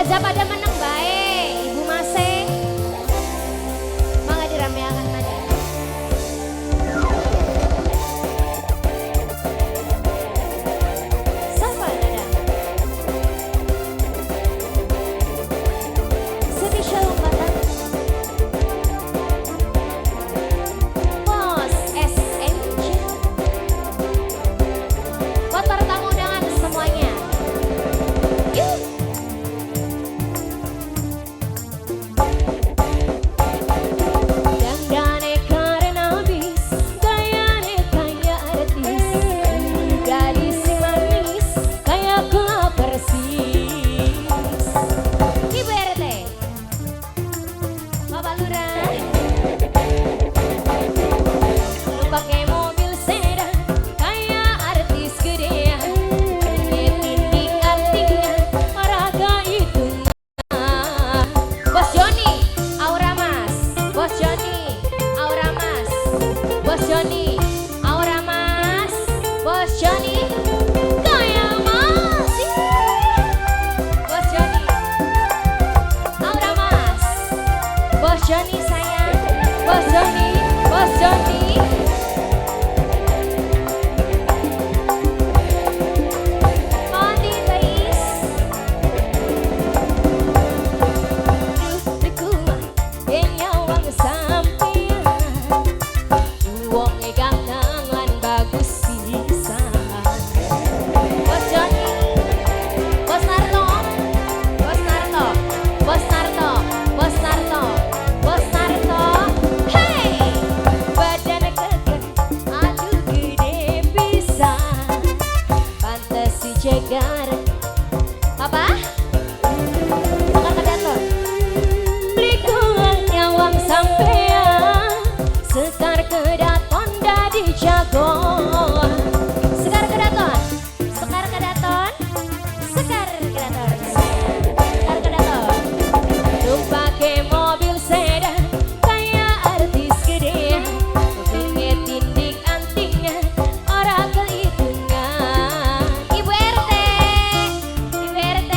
Aja pada meneng bae, Ibu Mase. Mangga dirameaken maning. Sapa nada? Spesial lompatan. Bos SMC. Buat para tamu undangan semuanya. Yuk. Dandane karen abis, gayane kaya artis, gadis manis, kaya gula persis. Ibu RT, Bapak Lurah, lu pakai mobil sedan, kaya artis gedean, tindik antingnya, maraga itunya. Bos Joni, aura mas. Bos Joni, aura mas. Bos Joni, aura mas. Bos Joni, kaya mas. Bos Joni, aura mas. Bos Joni sayang. Bos Joni, Bos Joni. Mandi Tais. Duh kuat yen nyawang sampean, wonge ganteng lan bagus sisan. Bos Joni, Bos Narto, Bos Narto, Bos Narto, Bos Narto, Bos Narto. Hey, badan keker, aduh gede pisan, pantes si cegar. Apa? Sekar kedaton. Likuan nyawang sampean, Sekar kedaton dadi jagoan. Sekar kedaton, Sekar kedaton, Sekar kedaton, Sekar kedaton. Tumpake mobil sedan, kaya artis gedean, kupinge tindik antingnya, ora kehitungan. Ibu RT, Ibu RT.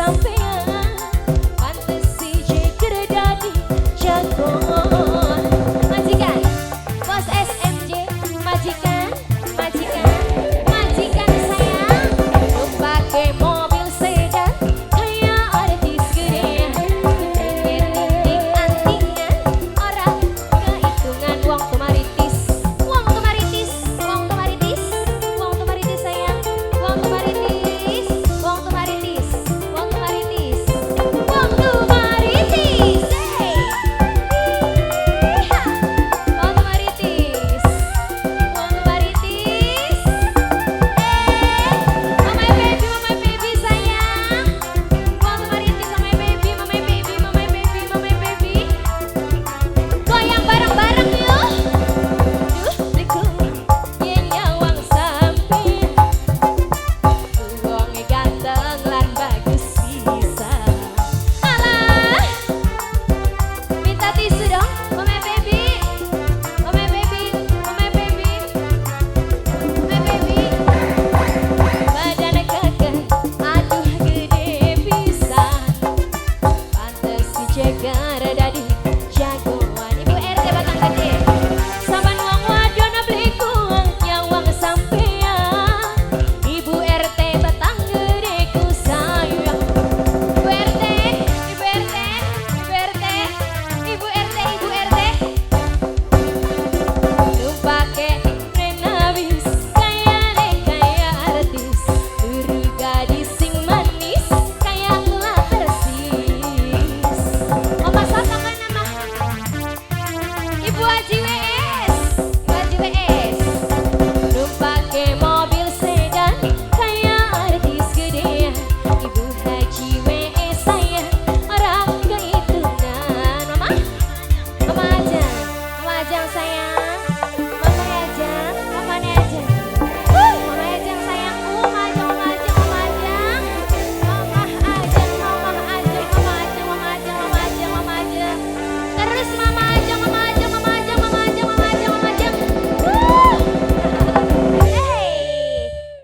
Sampean.